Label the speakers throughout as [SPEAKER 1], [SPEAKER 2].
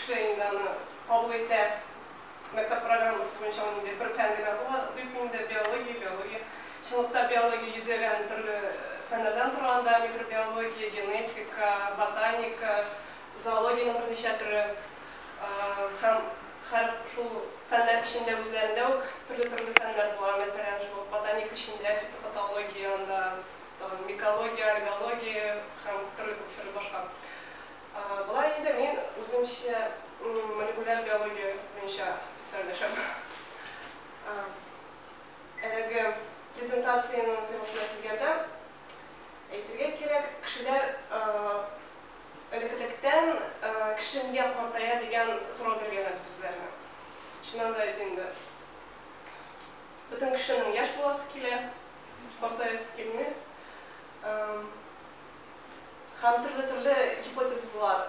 [SPEAKER 1] кеше инде аны кабул итә. Мәктәп программасы буенча ул инде бер фән генә була дип инде биология, биология. Чынлыкта биология йөзәгән төрле фәннәрдән торган да, микробиология, генетика, ботаника, зоологиянең берничә төре һәм һәр шул фәннәр эчендә үзләрендә үк төрле-төрле фәннәр була. Мәсәлән, шул ук ботаника эчендә фитопатология, анда тагын микология, альгология һәм төрле күп төрле башка. Болай инде мин үземчә молекуляр биология буенча специальләшәм. Әлеге презентациянең темасына килгәндә, әйтергә кирәк, кешеләр элек-электән кеше нигә картая дигән сорау биргәннәр үз-үзләренә. Чыннан да бит инде, бөтен кешенең яшь буласы килә, картаясы килми. Һәм төрле-төрле гипотезалар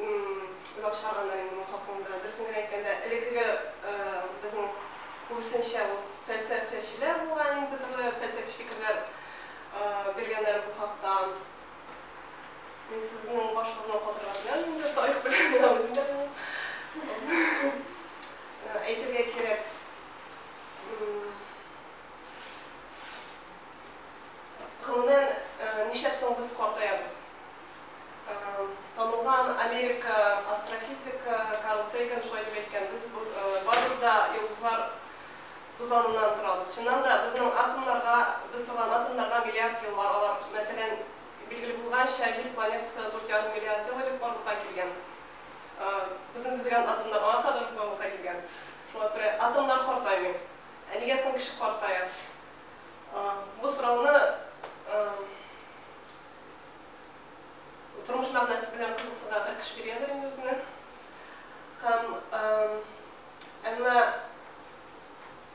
[SPEAKER 1] уйлап чыгарганнар инде моның хакында. Дөресен генә әйткәндә, элеккеге безнең күбесенчә ул фәлсәфәчеләр булган инде, төрле фәлсәфи фикерләр биргәннәр бу хакта. Мин сезнең башыгызны катырга теләмим инде, тарих белән миңа үзем дә белмим. Әйтергә кирәк, Гомумән, нишләп соң без картаябыз? Танылган Америка астрофизигы Карл Сейган шулай дип әйткән, без барыбыз да йолдызлар тузаныннан торабыз. Чыннан да, безнең атомнарга, без торган атомнарга миллиард еллар алар. Мәсәлән, билгеле булганча, Җир планетасы 4,5 миллиард ел элек барлыкка килгән. Безнең төзегән атомнар аңа кадәр үк барлыкка килгән. Шуңа күрә атомнар картаймый. Ә нигә соң кеше картая? Бу сорауны тормыш мәгънәсе белән кызыксынган һәр кеше биргәндер инде үзенә. Һәм әмма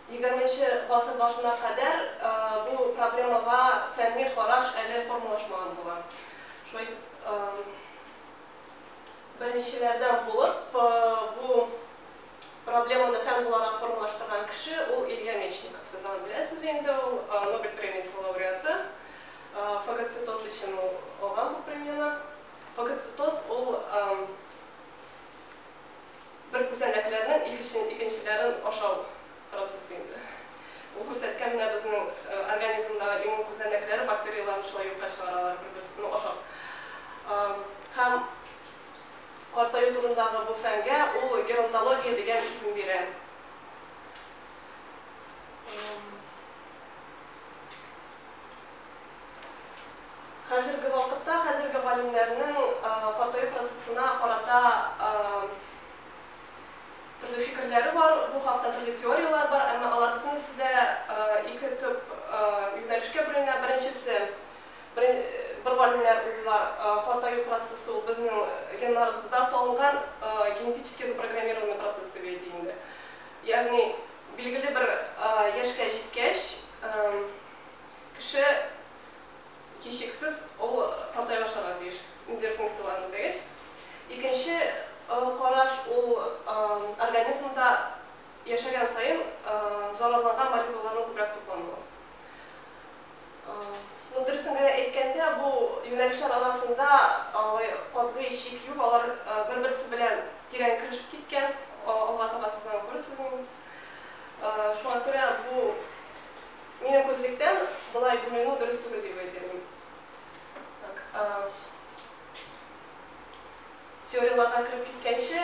[SPEAKER 1] егерменче гасыр башына кадәр бу проблемага фәнни караш әле формалашмаган була. Шулай итеп, беренчеләрдән булып бу проблеманы фән буларак формалаштырган кеше ул Илья Мечников. Сез аны беләсез инде, ул Нобель премиясе лауреаты. Фагоцитоз өчен ул алган бу премияне. Фагоцитоз ул бер күзәнәкләрнең икенчеләрен ашау процессы инде. Ул күрсәткән менә безнең организмдагы иммун күзәнәкләре бактерияләрне шулай юкка чыгаралар бер-берсен ашап. Һәм картаю турындагы бу фәнгә ул геронтология дигән исем бирә. Хәзерге вакытта хәзерге галимнәрнең картаю процессына карата төрле фикерләре бар, бу хакта төрле теорияләр бар, әмма алар бөтенесе дә ике төп юнәлешкә бүленә. Беренчесе, бер галимнәр уйлыйлар, картаю процессы ул безнең геннарыбызда салынган генетически запрограммированный процесс дип әйтик инде. Ягъни билгеле бер яшькә җиткәч, кеше һичшиксез ул картая башларга тиеш, ниндидер функцияләрен үтәгәч. Икенче караш ул организмда яшәгән саен зарарланган молекулаларның күбрәк туплануы. Ну, дөресен генә әйткәндә, бу юнәлешләр арасында алай катгый чик юк, алар бер-берсе белән тирән керешеп киткән, алга таба сез аны күрерсез инде. Шуңа күрә бу минем күзлектән болай бүленү дөрес түгел дип әйтер идем. Так, теорияләргә кереп киткәнче,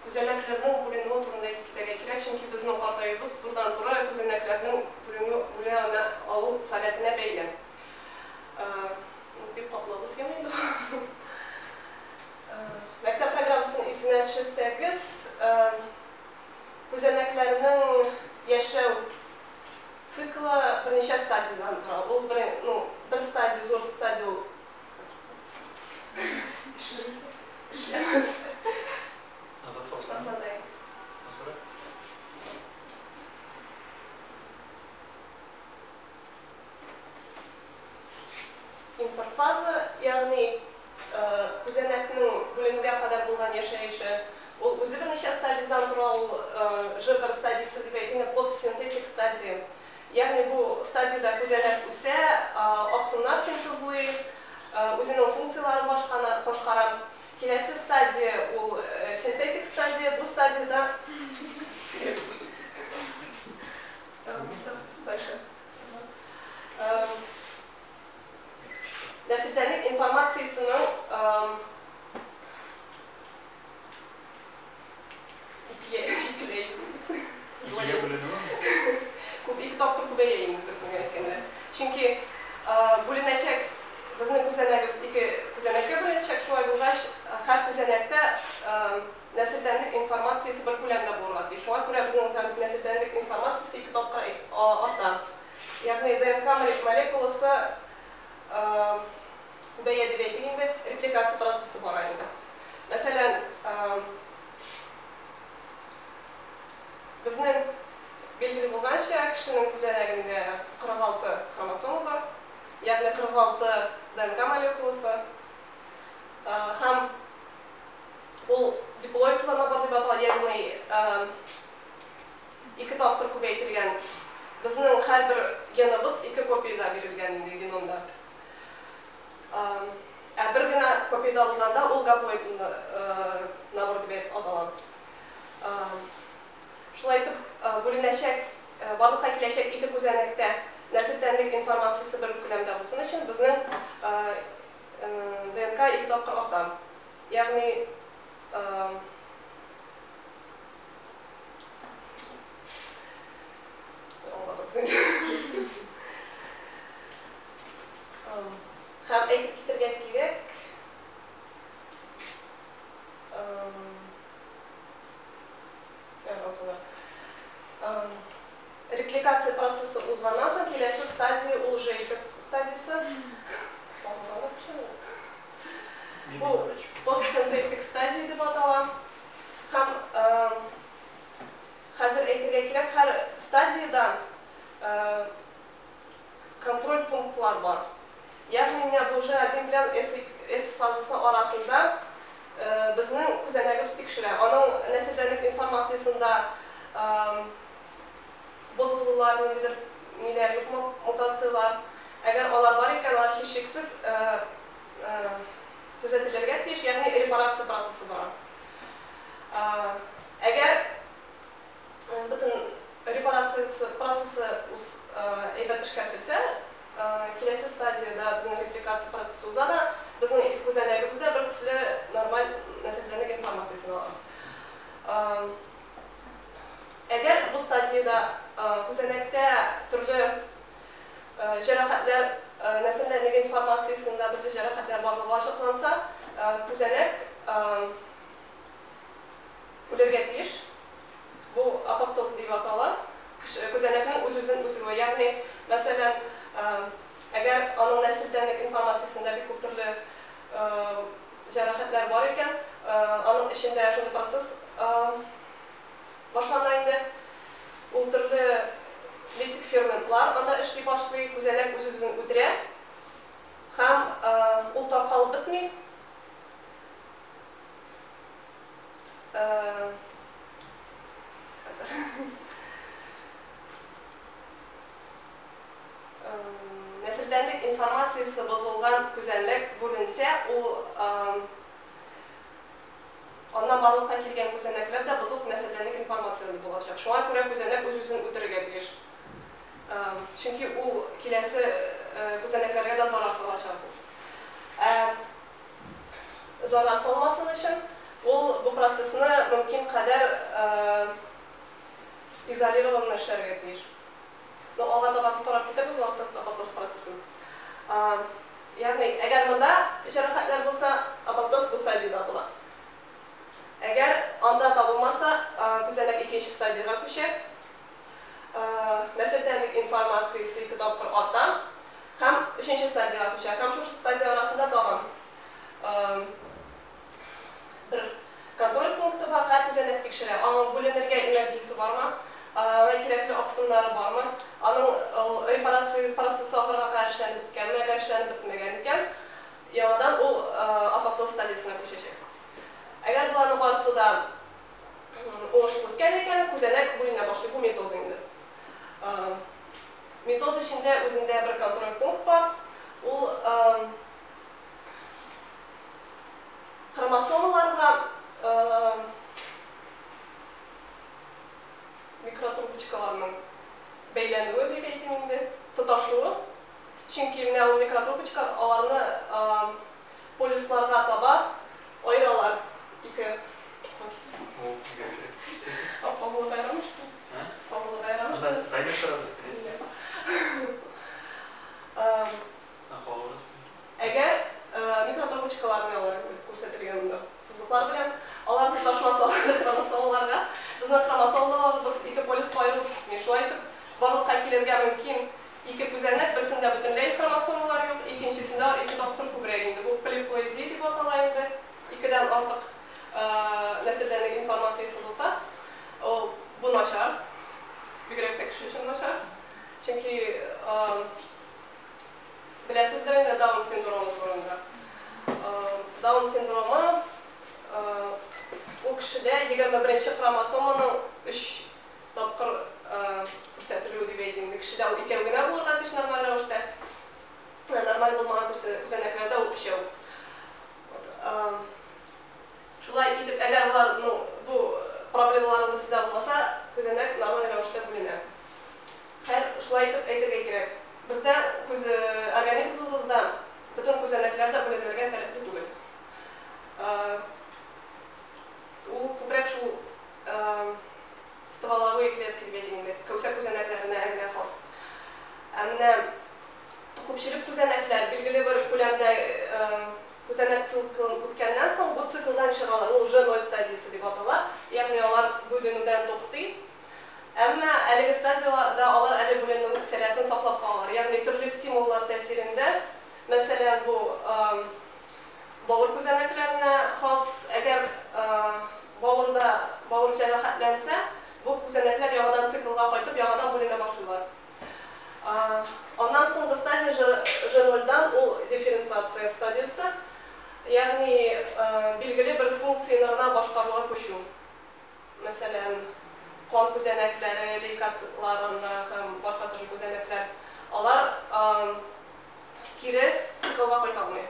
[SPEAKER 1] күзәнәкләрнең бүленүе турында әйтеп китәргә кирәк, чөнки безнең картаюыбыз турыдан-туры күзәнәкләрнең бүленү, бүленә алу сәләтенә бәйле. Бик катлаулы схема инде бу. Мәктәп программасын исенә төшерсәгез, күзәнәкләрнең яшәү циклы берничә стадиядән тора. Ул бер, ну, бер стадия, зур стадия ул эшләмәс. Азат. Интерфаза, ягъни күзәнәкнең бүленүгә кадәр булган яшәеше, ул үзе берничә стадиядән тора, ул Ж1 стадиясе дип әйтик, постсинтетик стадия. Ягъни бу стадиядә күзәнәк үсә, аксымнар синтезлый, Үзенең функцияләрен башкара. Киләсе стадия ул синтетик стадия. Бу стадиядә дальше. Нәселдәнлек информациясенең икеләй
[SPEAKER 2] Икегә бүленүе?
[SPEAKER 1] Күп, ике тапкыр күбәя инде, дөресен генә әйткәндә. Чөнки бүленәчәк, безнең күзәнәгебез ике күзәнәккә бүленәчәк, шулай булгач, һәр күзәнәктә нәселдәнлек информациясе бер күләмдә булырга тиеш. Шуңа күрә безнең нәселдәнлек информациясе ике тапкыр арта. Ягъни ДНК молекуласы күбәя дип әйтик инде, репликация процессы бара инде. Мәсәлән, безнең билгеле булганча, кешенең күзәнәгендә 46 хромосома бар, ягъни 46 ДНК молекуласы. Һәм ул диплоидлы набор дип атала, ягъни ике тапкыр күбәйтелгән. Безнең һәрбер геныбыз ике копиядә бирелгән инде геномда. Ә бер генә копиядә булганда ул гаплоид набор дип атала. Шулай итеп, бүленәчәк, барлыкка киләчәк ике күзәнәктә нәселдәнлек информациясе бер күләмдә булсын өчен безнең ДНК ике тапкыр арта. Ягъни аңладыгыз инде. Һәм әйтеп китергә кирәк, репликация процессы узганнан соң киләсе стадия ул Жейков стадиясе. Бу постсинтетик стадия дип атала. Һәм хәзер әйтергә кирәк, һәр стадиядә контроль пунктлар бар. Ягъни менә бу Ж1 белән S фазасы арасында безнең күзәнәгебез тикшерә. Аның нәселдәнлек информациясендә бозылулар, ниндидер ниләр юкмы, мутацияләр. Әгәр алар бар икән, алар һичшиксез төзәтелергә тиеш, ягъни репарация процессы бара. Әгәр бөтен репарация процессы әйбәт эшкәртелсә, киләсе стадиядә безнең репликация процессы уза да, безнең ике күзәнәгебез дә бер төсле нормаль нәселдәнлек информациясен ала. Әгәр бу стадиядә күзәнәктә төрле җәрәхәтләр, нәселдәнлек информациясендә төрле җәрәхәтләр барлыгы ачыкланса, күзәнәк үлергә тиеш. Бу апоптоз дип атала. Күзәнәкнең үз-үзен үтерүе. Ягъни, мәсәлән, әгәр аның нәселдәнлек информациясендә бик күп төрле җәрәхәтләр бар икән, аның эчендә шундый процесс башлана инде. Ул төрле литик ферментлар анда эшли башлый, күзәнәк үз-үзен үтерә һәм ул таркалып бетми. Хәзер. Нәселдәнлек информациясе бозылган күзәнәк бүленсә, ул аннан барлыкка килгән күзәнәкләр дә бозык нәселдәнлек информацияле булачак. Шуңа күрә күзәнәк үз-үзен үтерергә тиеш. Чөнки ул киләсе күзәнәкләргә дә зарар салачак. Зарар салмасын өчен ул бу процессны мөмкин кадәр изолированно эшләргә тиеш. Но алга таба без карап китәбез апоптоз процессын. Ягъни, әгәр монда җәрәхәтләр булса, апоптоз бу стадиядә була. Әгәр анда табылмаса, күзәнәк икенче стадиягә күчә. Нәселдәнлек информациясе ике тапкыр арта һәм өченче стадиягә күчә. Һәм шушы стадия арасында тагын бер контроль пункты бар, һәр күзәнәк тикшерә. Аның бүленергә энергиясе бармы, кирәкле аксымнары бармы, аның репарация процессы ахырга кадәр эшләнеп беткәнме, әгәр эшләнеп бетмәгән икән, яңадан ул апоптоз стадиясенә күчәчәк. Әгәр боларның барысы да уңышлы үткән икән, күзәнәк бүленә башлый. Бу митоз инде. Митоз эчендә үзендә бер контроль пункт бар. Ул Хромосомаларга микротрубочкаларның бәйләнүе дип әйтим инде, тоташуы. Чөнки менә ул микротрубочка аларны полюсларга таба аералар. Ике. Әгәр микротрубочкаларны алар күрсәтелгән монда сызыклар белән, алар тоташмаса хромосомаларга, безнең хромосомаларыбыз ике полюска аерылып китми. Шулай итеп, барлыкка килергә мөмкин ике күзәнәк, берсендә бөтенләй хромосомалар юк, икенчесендә ике тапкыр күбрәк инде. Бу полиплоидия дип атала инде. Икедән артык нәселдәнлек информациясе булса, ул бу начар. Бигрәк тә кеше өчен начар. Чөнки беләсездер инде Даун синдромы турында. Даун синдромы ул кешедә 21 хромосоманың 3 тапкыр күрсәтелүе дип әйтим. Кешедә ул икәү генә булырга тиеш нормаль рәвештә. Нормаль булмаган күзәнәкләрдә ул өчәү. Шулай итеп, әгәр аларның бу проблемаларының берсе дә булмаса, күзәнәк нормаль рәвештә бүленә. Хәер, шулай итеп әйтергә кирәк. Бездә күз организмыбызда бөтен күзәнәкләр дә бүленергә сәләтле түгел. Ул күбрәк шул стволовые клетки дип әйтим инде, кәүсә күзәнәкләренә генә хас. Ә менә күпчелек күзәнәкләр билгеле бер күләмдә күзәнәк циклын үткәннән соң бу циклдан чыгалар. Ул Ж0 стадиясе дип атала. Ягъни алар бүленүдән туктый. Әмма әлеге стадияда алар әле бүленү сәләтен саклап калалар. Ягъни төрле стимуллар тәэсирендә, мәсәлән, бу бавыр күзәнәкләренә хас, әгәр бавырда бавыр җәрәхәтләнсә, бу күзәнәкләр яңадан циклга кайтып, яңадан бүленә башлыйлар. Аннан соңгы стадия Ж0-дан ул дифференциация стадиясе, ягъни билгеле бер функцияне гына башкаруга күчү. Мәсәлән, кан күзәнәкләре, лейкоцитларында һәм башка төрле күзәнәкләр, алар кире циклга кайта алмый.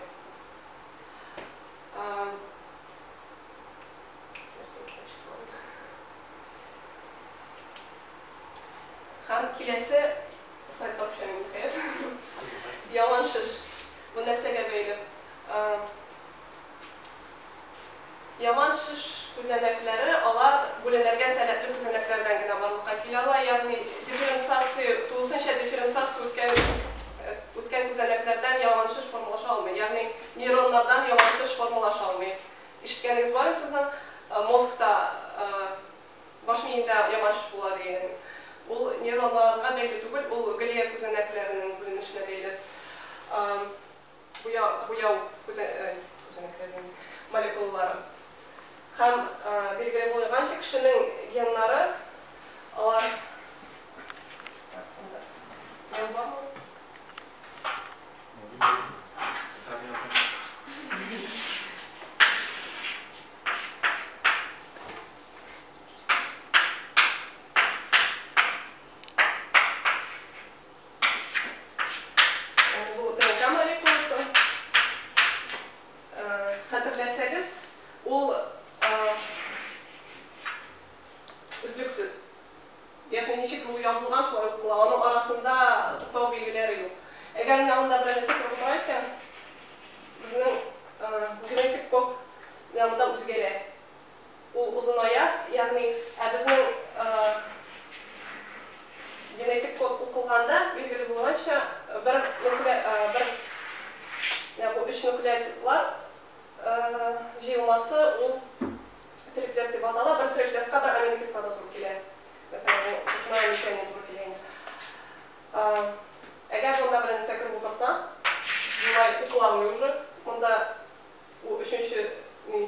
[SPEAKER 1] Һәм киләсе слайдка күчәм инде, хәер. Яман шеш. Бу нәрсәгә бәйле? Яман шеш күзәнәкләре, алар бүленергә сәләтле күзәнәкләрдән генә барлыкка килә ала, ягъни дифференциация, тулысынча дифференциация үткән күзәнәкләрдән яман шеш формалаша алмый, ягъни нейроннардан яман шеш формалаша алмый. Ишеткәнегез бармы сезнең? Мозгта, баш миендә яман шеш була дигән. Ул нейроннарга бәйле түгел, ул глия күзәнәкләренең бүленешенә бәйле. Буяу күзәнәкләренең молекулалары. Һәм билгеле булганча, кешенең геннары, алар ген бармы? Бу ДНК молекуласы. Хәтерләсәгез, ул өзлексез. Ягъни ничек ул язылган, шулай укыла. Аның арасында туктау билгеләре юк. Әгәр менә монда бер нәрсә күреп утыра икән, безнең генетик код менә монда үзгәрә. Ул озыная, ягъни ә безнең генетик код укылганда, билгеле булганча, бер бер менә бу өч нуклеотидлар җыелмасы ул триплет дип атала, бер триплетка бер аминокислота туры килә. Мәсәлән, бу кысына метионин туры килә инде. Әгәр монда бер нәрсә кереп утырса, болай укыла алмый уже. Монда ул өченче ни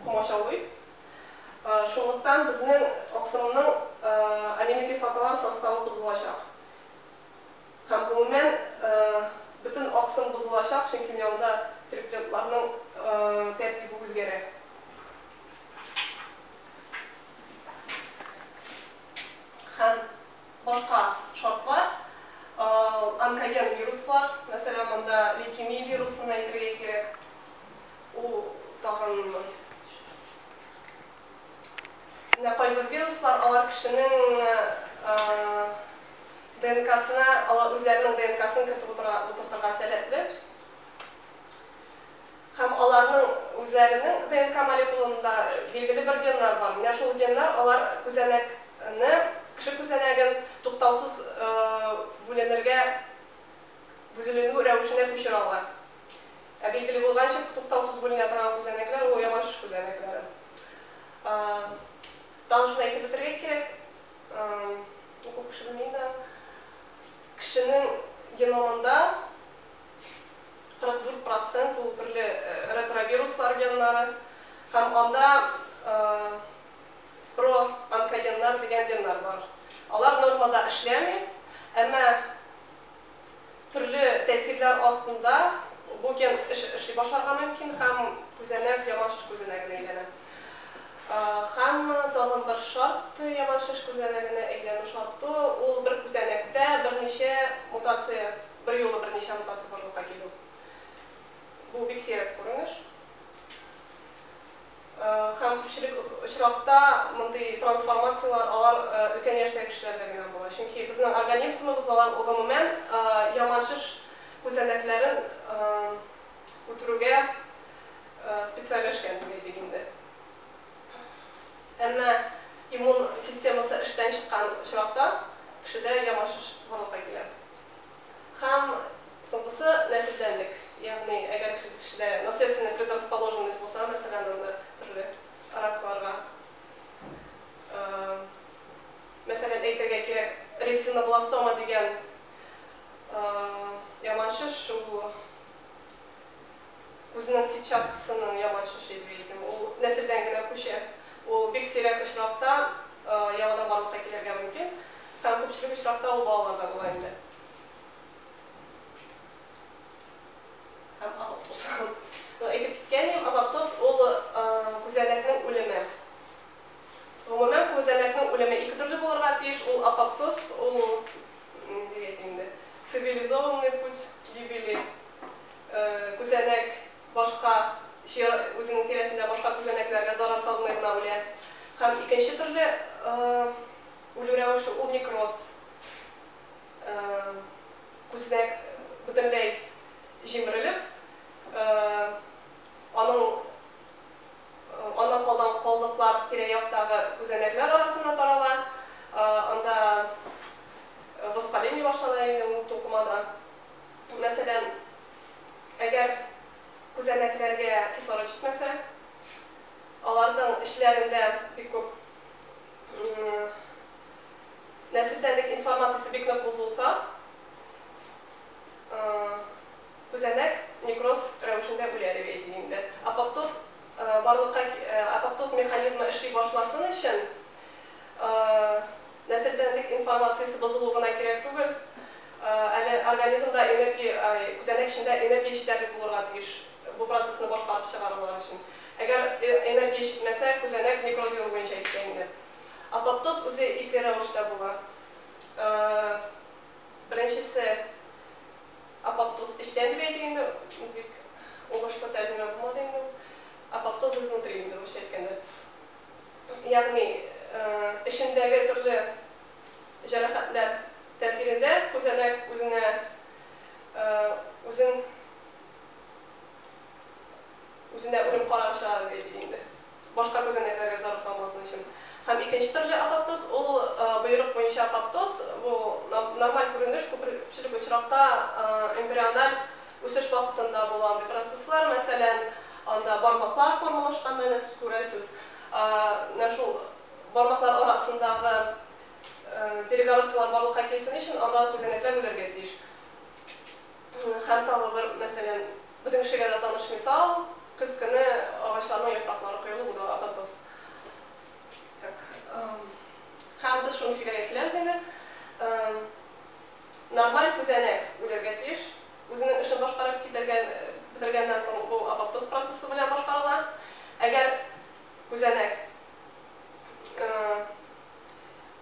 [SPEAKER 1] комачаулый. Шунлыктан безнең аксымның аминокислоталар составы бозылачак. Һәм гомумән бөтен аксым бозылачак, чөнки менә монда триплетларның тәртибе үзгәрә. Һәм башка шартлар, онкоген вируслар, мәсәлән, монда лейкемия вирусын әйтергә кирәк. Ул Ретровируслар алар кешенең ДНКсына, алар үзләренең ДНКсын кертеп утыртырга сәләтле. Һәм аларның үзләренең ДНК молекулында билгеле бер геннар бар. Менә шул геннар алар күзәнәкне, кеше күзәнәген туктаусыз бүленергә, бүленү рәвешенә күчерә ала. Ә билгеле булганча, туктаусыз бүленә торган күзәнәкләр ул яман шеш күзәнәкләре. Тагын шуны әйтеп бетерергә кирәк, күп кеше белми инде. Кешенең геномында 44% ул төрле ретровируслар геннары һәм анда проонкогеннар дигән геннар бар. Алар нормада эшләми, әмма төрле тәэсирләр астында бу ген эшли башларга мөмкин һәм күзәнәк яман шеш күзәнәгенә әйләнә. Һәм тагын бер шарт яман шеш күзәнәгенә әйләнү шарты ул бер күзәнәктә берничә мутация, бер юлы берничә мутация барлыкка килү. Бу бик сирәк күренеш. Һәм күпчелек очракта мондый трансформацияләр алар өлкән яшьтәге кешеләрдә генә була. Чөнки безнең организмыбыз алар гомумән яман шеш күзәнәкләрен үтерүгә специальләшкән дип әйтик инде. Әмма иммун системасы эштән чыккан очракта кешедә яман шеш барлыкка килә. Һәм соңгысы нәселдәнлек. Ягъни әгәр кешедә наследственная предрасположенность булса, мәсәлән, анда төрле ракларга. Мәсәлән, әйтергә кирәк, ретинобластома дигән яман шеш ул күзенең сетчаткасының яман шеше дип әйтим. Ул нәселдән генә күчә. Ул бик сирәк очракта яңадан барлыкка килергә мөмкин. Һәм күпчелек очракта ул балаларда була инде. Һәм апоптоз. Ну, әйтеп киткән идем, апоптоз ул күзәнәкнең үлеме. Гомумән, күзәнәкнең үлеме ике төрле булырга тиеш. Ул апоптоз, ул, нинди әйтим инде, цивилизованный путь гибели. Күзәнәк башка үзенең тирәсендә башка күзәнәкләргә зарар салмый гына үлә. Һәм икенче төрле үлү рәвеше ул некроз. Күзәнәк бөтенләй җимерелеп, аның аннан калган калдыклар тирә-яктагы күзәнәкләр арасында тарала. Анда воспаление башлана инде ул тукымада. Мәсәлән, әгәр күзәнәкләргә кислород җитмәсә, аларның эчләрендә бик күп нәселдәнлек информациясе бик нык бозылса, күзәнәк некроз рәвешендә үлә дип әйтик инде. Апоптоз барлыкка апоптоз механизмы эшли башласын өчен нәселдәнлек информациясе бозылу гына кирәк түгел. Әле организмда энергия, күзәнәк эчендә энергия җитәрлек булырга тиеш бу процессны башкарып чыгарулар өчен. Әгәр энергия җитмәсә, күзәнәк некроз юлы буенча китә инде. Апоптоз үзе ике рәвештә була. Беренчесе апоптоз эчтән дип әйтик инде, бик уңышлы тәрҗемә булмады инде. Апоптоз изнутри инде, русча әйткәндә. Ягъни эчендәге төрле җәрәхәтләр тәэсирендә күзәнәк үзенә үзен үзенә үлем карары чыгара дип әйтик инде. Башка күзәнәкләргә зарар салмасын өчен. Һәм икенче төрле апоптоз ул боерык буенча апоптоз, бу нормаль күренеш, күпчелек очракта эмбриональ үсеш вакытында була андый процесслар. Мәсәлән, анда бармаклар формалашканда менә сез күрәсез, менә шул бармаклар арасындагы перегородкалар барлыкка килсен өчен анда күзәнәкләр үләргә тиеш. Һәм тагы бер, мәсәлән, бөтен кешегә дә таныш мисал, көз көне агачларның яфраклары коелу, бу да апоптоз. Так, һәм без шуны фикергә киләбез инде. Нормаль күзәнәк үләргә тиеш. Үзенең эшен башкарып китергән, бетергәннән соң бу апоптоз процессы белән башкарыла. Әгәр күзәнәк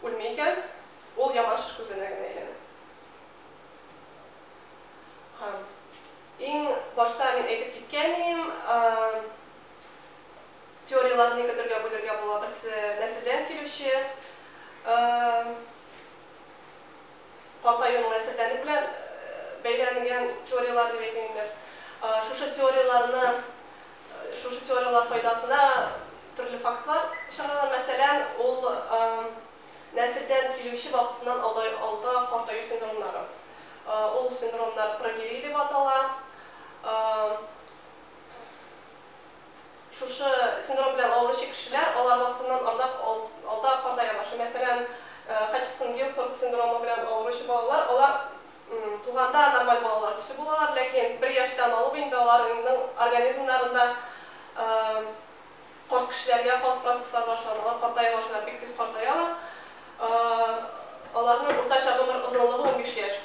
[SPEAKER 1] үлми икән, ул яман шеш күзәнәгенә әйләнә. Һәм иң башта мин әйтеп киткән идем, Теорияләрне ике төргә бүлергә була. Берсе нәселдән килүче, картаюның нәселдәнлек белән бәйләнгән теорияләр дип әйтим инде. Шушы теорияләрне, шушы теорияләр файдасына төрле фактлар чыгаралар. Мәсәлән, ул нәселдән килүче вакытыннан алда картаю синдромнары. Ул синдромнар прогерия дип атала. Шушы синдром белән авыручы кешеләр, алар вакытыннан алда картая башлый. Мәсәлән, Хатчинсон-Гилфорд синдромы белән авыручы балалар, алар туганда нормаль балалар төсле булалар, ләкин 1 яшьтән алып инде аларның организмнарында карт кешеләргә хас процесслар башлана, алар картая башлыйлар, бик тиз картаялар. Аларның уртача гомер озынлыгы 15 яшь.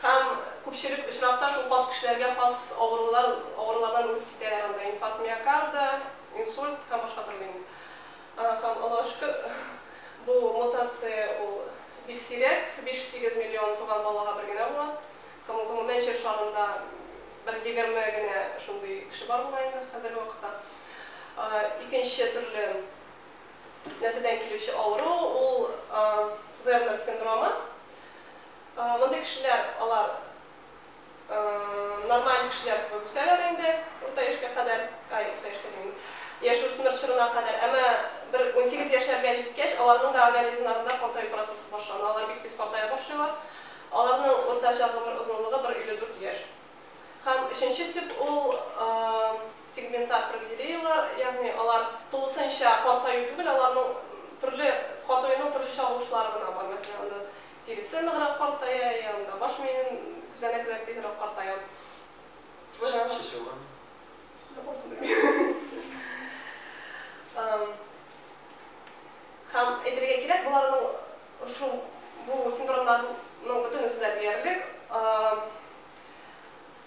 [SPEAKER 1] Һәм күпчелек очракта шул карт кешеләргә хас авырулардан үлеп китәләр анда. Инфаркт миокарда, инсульт һәм башка төрле инде. Һәм Аллаһка шөкер, бу мутация ул бик сирәк, 5-8 миллион туган балага бер генә була. Һәм гомумән җир шарында бер 20 генә шундый кеше бар була инде хәзерге вакытта. Икенче төрле нәселдән килүче авыру ул Вернер синдромы. Мондый кешеләр, алар нормаль кешеләр кебек үсәләр инде, урта яшькә кадәр, ай, урта яшькә димим, яшүсмер чорына кадәр. Әмма бер 18 яшьләргә җиткәч, аларның да организмнарында картаю процессы башлана. Алар бик тиз картая башлыйлар. Аларның уртача гомер озынлыгы 1,54 яшь. Һәм өченче тип ул сегментар прогериялар, ягъни алар тулысынча картаю түгел, аларның төрле картаюның төрле чагылышлары гына бар. Мәсәлән, анда тиресе ныграк картая, янында баш миенең күзәнәкләре тизрәк картая.
[SPEAKER 2] Шешә бармы?
[SPEAKER 1] Һәм әйтергә кирәк, боларның шул бу синдромнарның бөтенесе дә диярлек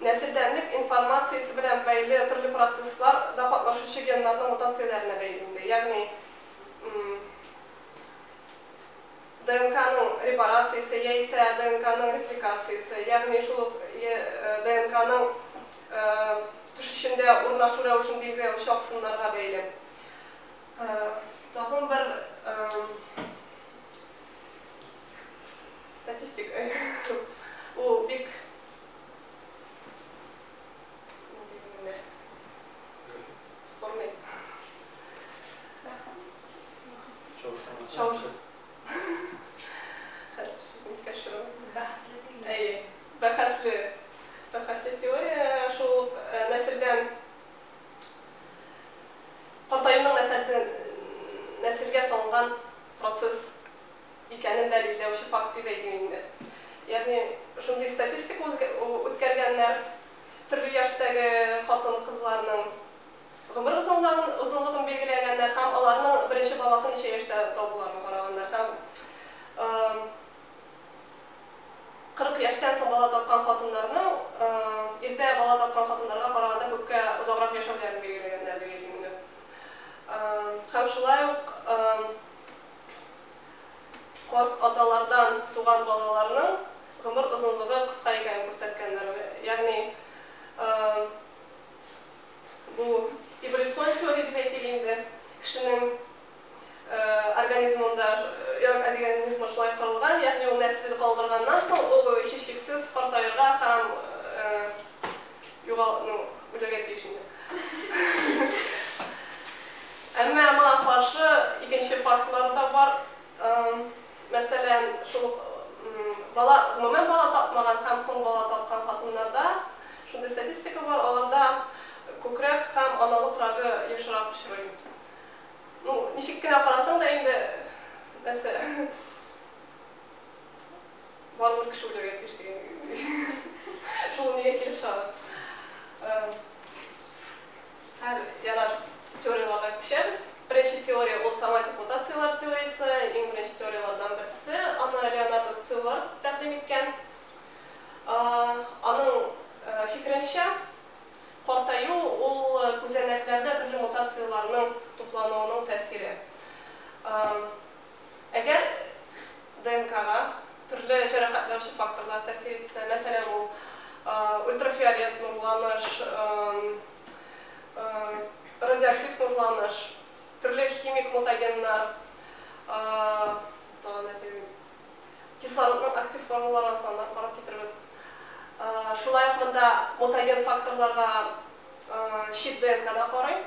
[SPEAKER 1] нәселдәнлек информациясе белән бәйле төрле процессларда катнашучы геннарның мутацияләренә бәйле инде. Ягъни ДНКның репарациясе яисә ДНКның репликациясе, ягъни шул ук ДНКның төшешендә урнашу рәвешен билгеләүче аксымнарга бәйле. Тагын бер статистик, ул бик спорный. Чавыш. Хәзер сүзне искә төшерәм.
[SPEAKER 3] Бәхәсле түгел.
[SPEAKER 1] Әйе, бәхәсле. Бәхәсле теория шул ук нәселдән картаюның нәселгә салынган процесс икәнен дәлилләүче факт дип әйтим инде. Ягъни шундый статистика үткәргәннәр, төрле яшьтәге хатын-кызларның гомер озынлыгын билгеләгәннәр һәм аларның беренче баласын ничә яшьтә табуларын караганнар. Һәм 40 яшьтән соң бала тапкан хатыннарның иртә бала тапкан хатыннарга караганда күпкә озаграк яшәүләрен билгеләгәннәр дип әйтим инде. Һәм шулай ук карт аталардан туган балаларның гомер озынлыгы кыска икәнен күрсәткәннәр. Ягъни бу эволюцион теория дип әйтик инде, кешенең организмында организмы шулай корылган, ягъни ул нәсел калдырганнан соң ул һичшиксез картаерга һәм үләргә тиеш инде. Әмма моңа каршы икенче фактлар да бар. Мәсәлән, шул ук бала, гомумән бала тапмаган һәм соң бала тапкан хатыннарда шундый статистика бар, аларда күкрәк һәм аналык рагы ешрак очрый. Ну, ничек кенә карасаң да инде, нәрсә, барыбер кеше үләргә тиеш дигән. Шул нигә килеп чыга. Хәл, ярар, теорияләргә күчәбез. Беренче теория ул соматик мутацияләр теориясе, иң беренче теорияләрдән берсе. Аны Леонардо Циллар тәкъдим иткән. Аның фикеренчә, картаю ул күзәнәкләрдә төрле мутацияләрнең туплануының тәэсире. Әгәр ДНКга төрле җәрәхәтләүче факторлар тәэсир итсә, мәсәлән, ул ультрафиолет нурланыш, Радиоактив нурланыш, төрле химик мутагеннар, тагын нәрсә, кислородның актив формаларын санап карап китербез. Шулай ук монда мутаген факторларга чит ДНК да карый.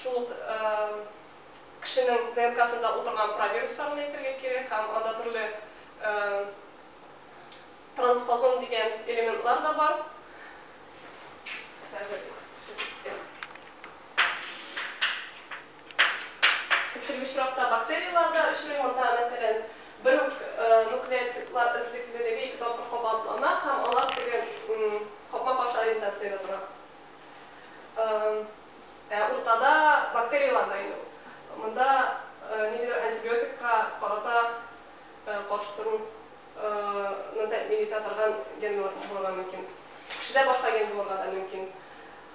[SPEAKER 1] Шул ук кешенең ДНКсында утырган провирусларны әйтергә кирәк, һәм анда төрле транспозон дигән элементлар да бар. Хәзер күпчелек очракта бактерияләр дә очрый. Монда, мәсәлән, бер үк нуклеотидлар эзлеклелеге ике тапкыр кабатлана, һәм алар теге капма-каршы ориентациядә тора. Ә уртада бактерияләр дә инде. Монда ниндидер антибиотикка карата каршы торуны тәэмин итә торган ген булырга мөмкин. Кешедә башка ген булырга да мөмкин.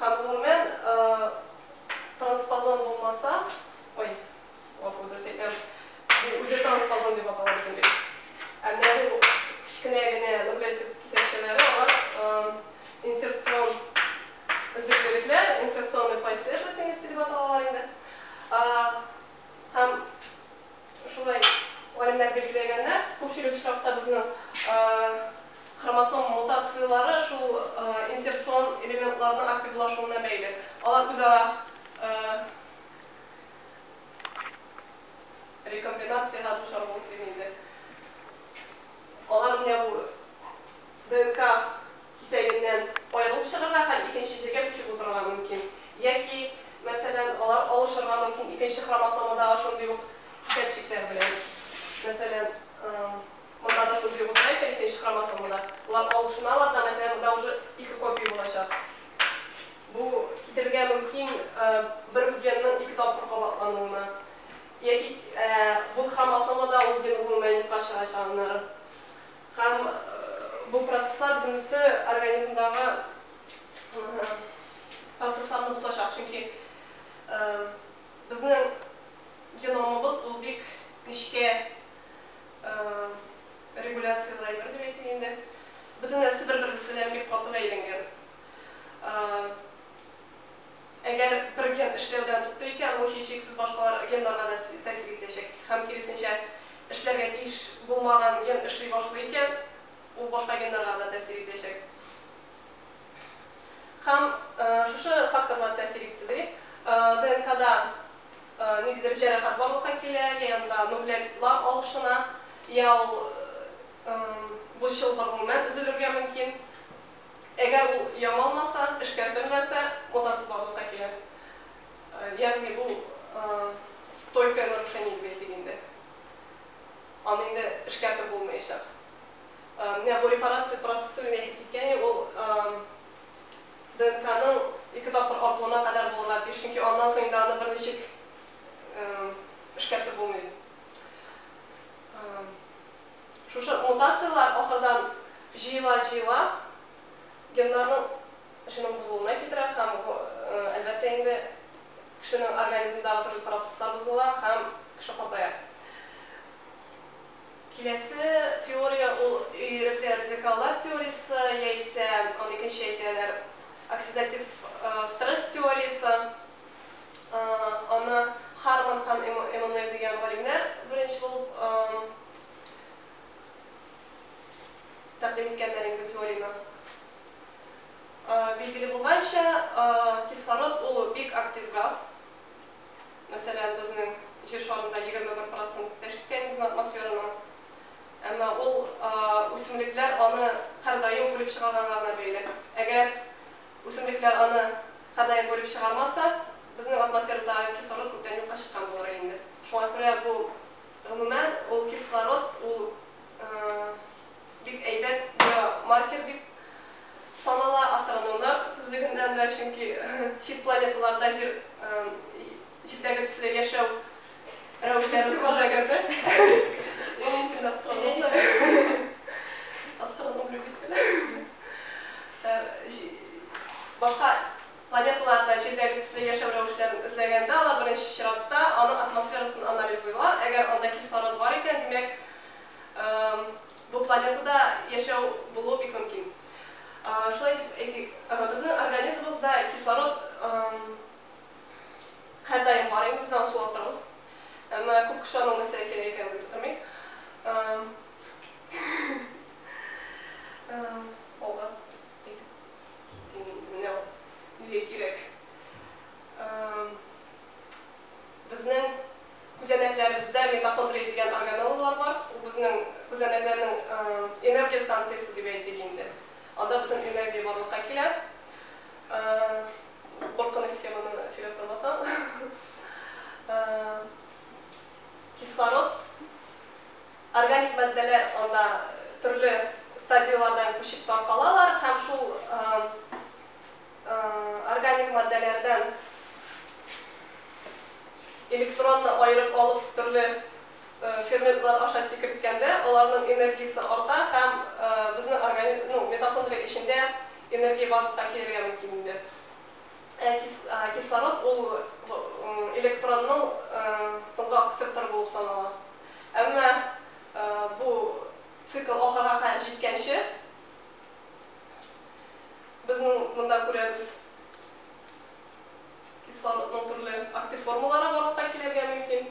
[SPEAKER 1] Һәм гомумән транспозон булмаса, ой, гафу, дөрес әйтәм, бу үзе транспозон дип атала бөтенләй. Ә менә бу кечкенә генә нуклеотид кисәкчәләре, алар инсерцион эзлеклелекләр, инсерционный последовательности дип аталалар инде. Һәм шулай галимнәр билгеләгәннәр, күпчелек очракта безнең хромосом мутацияләре шул инсерцион элементларның активлашуына бәйле. Алар үзара рекомбинациягә дучар булып дим инде. Алар менә бу ДНК кисәгеннән аерылып чыгарга һәм икенче җиргә күчеп утырырга мөмкин. Яки, мәсәлән, алар алышырга мөмкин икенче хромосомадагы шундый ук кисәкчекләр белән. Мәсәлән, монда да шундый ук утыра икән икенче хромосомада. Алар алышыналар да, мәсәлән, монда уже ике копия булачак. Бу китерергә мөмкин бер үк генның ике тапкыр кабатлануына. Яки бу хромосомада ул ген гомумән юкка чыгачак аннары. Һәм бу процесслар бөтенесе организмдагы процессларны бозачак, чөнки безнең геномыбыз ул бик нечкә регуляцияле әйбер дип әйтик инде. Бөтен нәрсә бер-берсе белән бик каты бәйләнгән. Әгәр бер ген эшләүдән туктый икән, ул һичшиксез башкалар геннарга тәэсир итәчәк. Һәм киресенчә, эшләргә тиеш булмаган ген эшли башлый икән, ул башка геннарга да тәэсир итәчәк. Һәм шушы факторлар тәэсир итте ди. ДНКда ниндидер җәрәхәт барлыкка килә, я анда нуклеотидлар алышына, я ул бу чылбыр гомумән өзелергә мөмкин. Әгәр ул ямалмаса, эшкәртелмәсә, мутация барлыкка килә. Ягъни бу стойкое нарушение дип әйтик инде. Аны инде эшкәртеп булмаячак. Менә бу репарация процессы мин әйтеп киткән, ул ДНКның ике тапкыр артуына кадәр булырга тиеш, чөнки аннан соң инде аны берничек эшкәртеп булмый. Шушы мутацияләр ахырдан җыела-җыела геннарның эшенең бозылуына китерә һәм, әлбәттә инде, кешенең организмындагы төрле процесслар бозыла һәм кеше картая. Киләсе теория ул ирекле радикаллар теориясе, яисә аны икенче әйтәләр оксидатив стресс теориясе. Аны Харман һәм Эммануэль дигән галимнәр беренче булып тәкъдим иткәннәр инде теорияне. Билгеле булганча, кислород ул бик актив газ. Мәсәлән, безнең Җир шарында 21% тәшкил итә безнең атмосфераның. Әмма ул үсемлекләр аны һәрдаим бүлеп чыгарганга гына бәйле. Әгәр үсемлекләр аны һәрдаим бүлеп чыгармаса, безнең атмосферадагы кислород күптән юкка чыккан булыр инде. Шуңа күрә бу гомумән ул кислород ул бик әйбәт биомаркер дип санала астрономнар күзлегеннән дә, чөнки чит планеталарда Җир җирдәге төсле яшәү рәвешләрен эзләгәндә. Мөмкин астрономнар. Астроном любитель. Башка планеталарда җирдәге төсле яшәү рәвешләрен эзләгәндә, алар беренче чиратта аның атмосферасын анализлыйлар. Әгәр анда кислород бар икән, димәк, бу планетада яшәү булуы бик мөмкин. Шулай итеп әйтик, безнең ДНКдан күчеп таркалалар һәм шул органик матдәләрдән электронны аерып алып төрле ферментлар аша сикерткәндә аларның энергиясе арта һәм безнең организм, ну, митохондрия эчендә энергия барлыкка килергә мөмкин инде. Кислород ул электронның соңгы акцепторы булып санала. Әмма бу цикл ахырга кадәр җиткәнче безнең монда күрәбез кислородның төрле актив формалары барлыкка килергә мөмкин.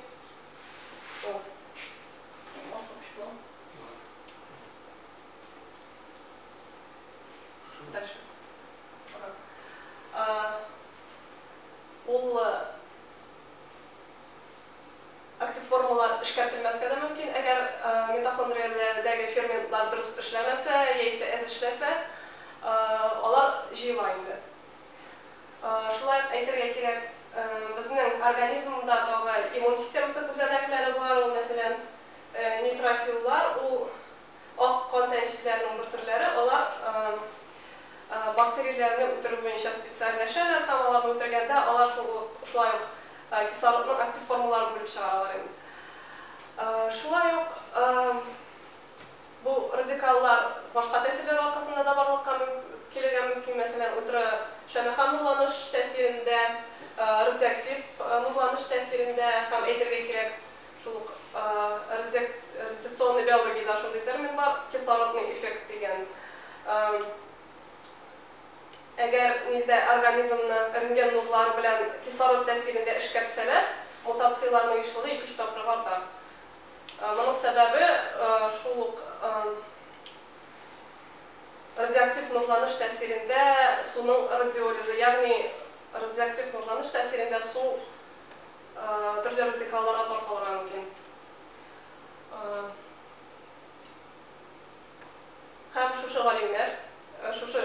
[SPEAKER 1] Вот. Дальше. Ул актив формалар эшкәртелмәскә дә мөмкин. Әгәр митохондриядәге ферментлар дөрес эшләмәсә, яисә әз эшләсә, алар җыела инде. Шулай ук әйтергә кирәк, безнең организмда тагы иммун системасы күзәнәкләре бар, ул, мәсәлән, нейтрофиллар, ул ак кан тәнчекләренең бер төрләре, алар бактерияләрне үтерү буенча специальләшәләр һәм аларны үтергәндә алар шулай ук кислородның актив формаларын бүлеп чыгаралар инде. Шулай ук бу радикаллар башка тәэсирләр аркасында да барлыкка килергә мөмкин, мәсәлән, ультрашәмәхә нурланыш тәэсирендә, радиоактив нурланыш тәэсирендә һәм әйтергә кирәк, шул ук радиационный биологиядә шундый термин бар, кислородный эффект дигән. Әгәр нидә организмны рентген нурлары белән кислород тәэсирендә эшкәртсәләр, мутацияләрнең ешлыгы 2-3 тапкырга арта. Моның сәбәбе шул ук радиоактив нурланыш тәэсирендә суның радиолизы, ягъни радиоактив нурланыш тәэсирендә су төрле радикалларга таркалырга мөмкин. Һәм шушы галимнәр, шушы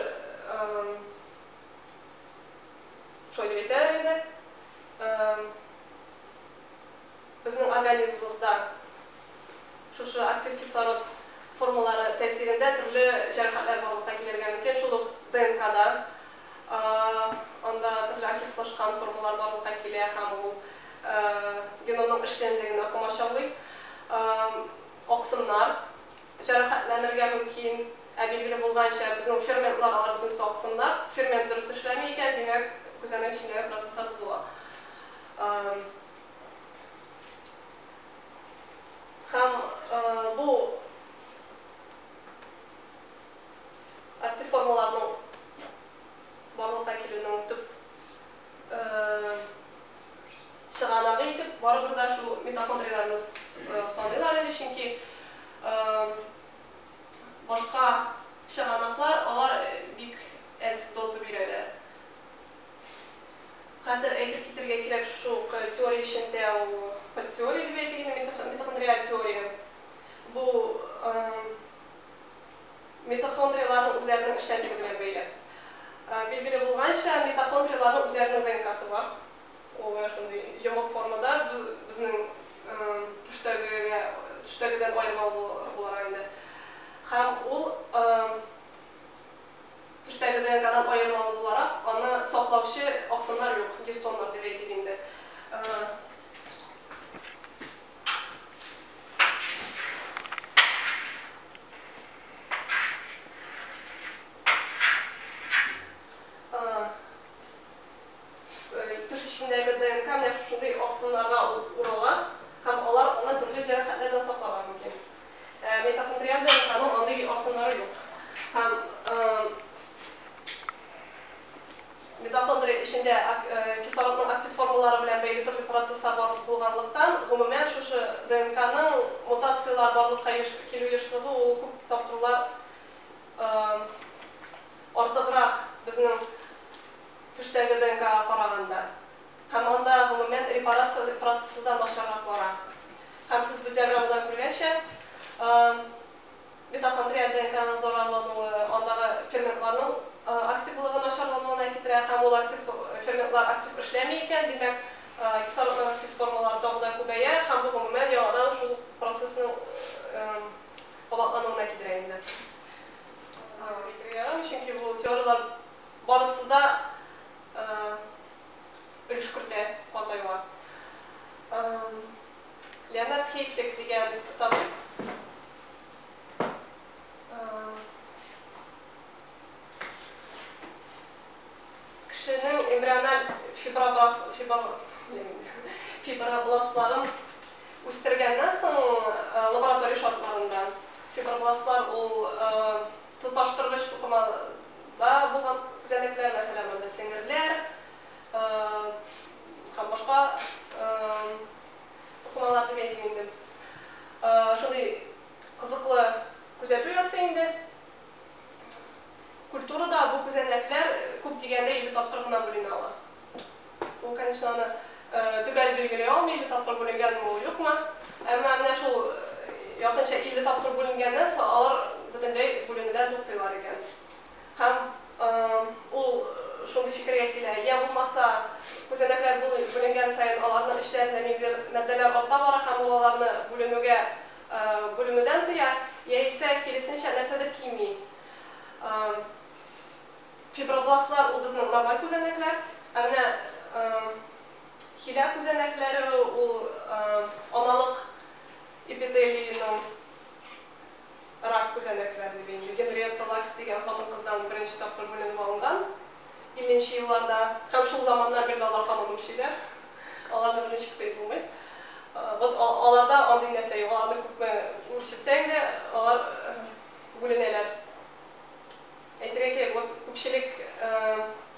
[SPEAKER 1] шулай дип әйтәләр инде, безнең организмыбызда шушы актив кислород формалары тәэсирендә төрле җәрәхәтләр барлыкка килергә мөмкин. Шул ук ДНКда анда төрле окислашкан формалар барлыкка килә һәм ул геномның эшчәнлегенә комачаулый. Аксымнар җәрәхәтләнергә мөмкин. Ә билгеле булганча, безнең ферментлар алар бөтенесе аксымнар. Фермент дөрес эшләми икән, димәк, күзәнәк эчендәге процесслар бозыла. Һәм бу актив формаларның барлыкка килүенең төп чыганагы итеп барыбер дә шул митохондрияләрне саныйлар иде, чөнки башка чыганаклар алар бик әз доза бирәләр. Хәзер әйтеп китергә кирәк, шул ук теория эчендә ул подтеория дип әйтик инде, митохондриаль теория. Бу митохондрияләрнең үзләренең эшчәнлеге белән бәйле. Билгеле булганча, митохондрияләрнең үзләренең ДНКсы бар. Ул менә шундый йомык формада безнең төштәгедән аермалы буларак инде. Һәм ул төштәге ДНКдан аермалы буларак, аны саклаучы аксымнар юк, гистоннар дип әйтик инде. Төш эчендәге ДНК менә шушындый аксымнарга урала һәм алар аны төрле җәрәхәтләрдән сакларга мөмкин. Митохондриаль ДНКның андый аксымнары юк. Һәм митохондрия эчендә кислородның актив формалары белән бәйле төрле процесслар бар булганлыктан, гомумән шушы ДНКның мутацияләр барлыкка килү ешлыгы ул күп тапкырлар артыграк безнең төштәге ДНКга караганда. Һәм анда гомумән репарация процессы да начаррак бара. Һәм сез бу диаграммадан күргәнчә, митохондриаль ДНКның зарарлануы андагы ферментларның активлыгы начарлануына китерә, һәм ул актив ферментлар актив эшләми икән, димәк, кислородның актив формалары тагы да күбәя, һәм бу гомумән яңадан шул процессның кабатлануына китерә инде. факторлар барысы да өлеш кертә картаюга. Леонард Хейфлик дигән табиб кешенең эмбриональ фибробластларын үстергәннән соң лаборатория шартларында фибробластлар ул тоташтыргыч тукымада булган күзәнәкләр, мәсәлән, монда сеңерләр һәм башка тукымалар дип әйтим инде. Шундый кызыклы күзәтү ясый инде. Культурада бу күзәнәкләр күп дигәндә 50 тапкыр гына бүленә ала. Ул, конечно, аны төгәл билгели алмый, 50 тапкыр бүленгәнме ул, юкмы. Әмма менә шул якынча 50 тапкыр бүленгәннән соң алар бөтенләй бүленүдән туктыйлар икән. Һәм ул шундый фикергә килә: я булмаса күзәнәкләр бүленгән саен аларның эчләрендә ниндидер матдәләр арта бара һәм ул аларны бүленүдән тыя, яисә киресенчә нәрсәдер кими. Фибробластлар ул безнең нормаль күзәнәкләр, ә менә хилә күзәнәкләре ул аналык эпителийның рак күзәнәкләре дип инде. Генриетта Лакс дигән хатын-кыздан беренче тапкыр бүленеп алынган 50 елларда. Һәм шул заманнан бирле алар һаман үрчиләр. Аларны берничек тә булмый. Вот аларда андый нәрсә юк. Аларны күпме үрчетсәң дә, алар бүленәләр. Әйтергә кирәк, вот күпчелек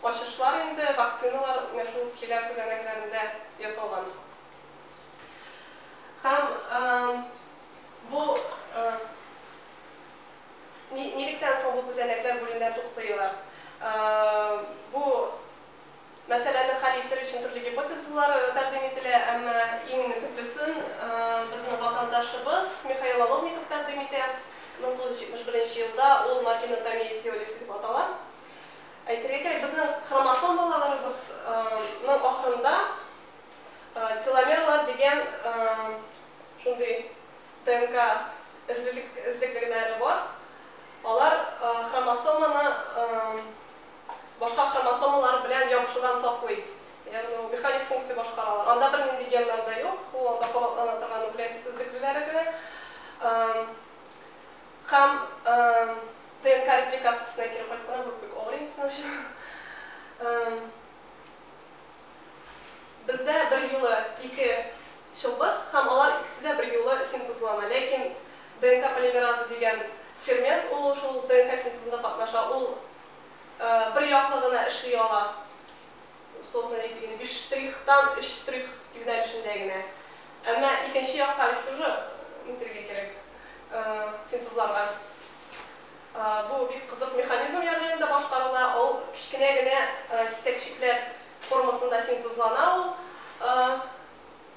[SPEAKER 1] ачышлар инде, вакциналар менә шул хилә күзәнәкләрендә ясалган. Һәм бу нилектән соң бу күзәнәкләр бүленүдән туктыйлар? Бу мәсьәләне хәл итер өчен төрле гипотезалар тәкъдим ителә, әмма иң төплесен безнең ватандашыбыз Михаил Оловников тәкъдим итә. 1971 елда ул морфинотомия теориясе дип атала. Әйтергә кирәк, безнең хромосомаларыбызның ахырында теломерлар дигән шундый ДНК эзлеклеләре бар. Алар хромосоманы башка хромосомалар белән ябышудан саклый. Ягъни ул механик функция башкаралар. Анда бернинди геннар да юк, ул анда кабатлана торган нуклеотид эзлеклеләре генә. Һәм ДНК репликациясенә кире кайтканда, бу бик авыр инде өчен. Бездә бер юлы ике чылбыр һәм алар икесе дә бер юлы синтезлана. Ләкин ДНК полимеразы дигән фермент ул шул ДНК синтезында катнаша. Ул бер яклы гына эшли ала. Условно әйтик, 5 штрихтан 3 штрих юнәлешендә генә. Әмма икенче якка бит тоже нитергә кирәк, синтезларга. Бу бик кызык механизм ярдәмендә башкарыла. Ул кечкенә генә кисәкчекләр формасында синтезлана ул.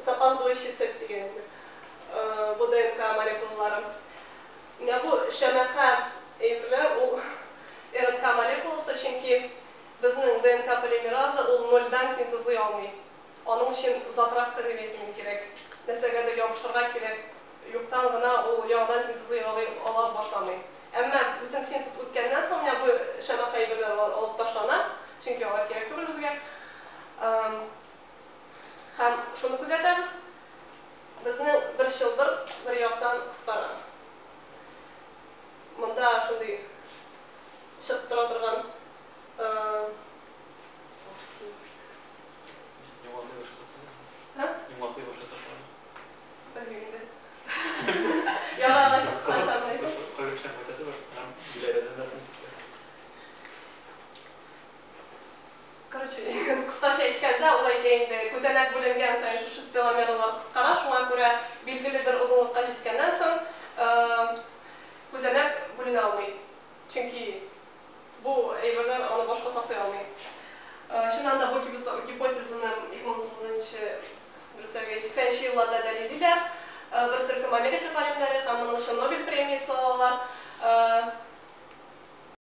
[SPEAKER 1] Запаздывающий цепь дигән инде. Бу ДНК молекулалары. Менә бу шәмәхә әйберләр ул РНК молекуласы, чөнки безнең ДНК полимеразы ул нольдән синтезлый алмый. Аның өчен затравка дип әйтим кирәк. Нәрсәгәдер ябышырга кирәк. Юктан гына ул яңадан синтезлый ала башламый. Әмма бөтен синтез үткәннән соң менә бу шәмәхә әйберләр алып ташлана, чөнки алар кирәк түгел безгә. Һәм шуны күзәтәбез. Безнең бер чылбыр бер яктан кыскара. Монда шундый чыгып тора торган
[SPEAKER 2] Йомгаклый башласак
[SPEAKER 1] Һа?
[SPEAKER 2] Йомгаклый башласак.
[SPEAKER 1] Белмим инде. Ярар, алайса кыскача гына әйтим.
[SPEAKER 2] Кайбер кешенең кайтасы бар, һәм Диләрәдән дә принципта.
[SPEAKER 1] Короче, кыскача әйткәндә, ул әйтә инде, күзәнәк бүленгән саен шушы теломерлар кыскара, шуңа күрә билгеле бер озынлыкка җиткәннән соң күзәнәк бүленә алмый. Чөнки бу әйберләр аны башка саклый алмый. Чыннан да бу гипотезаны 2009 дөресрәге 80 елларда дәлиллиләр. Бер төркем Америка галимнәре һәм моның өчен Нобель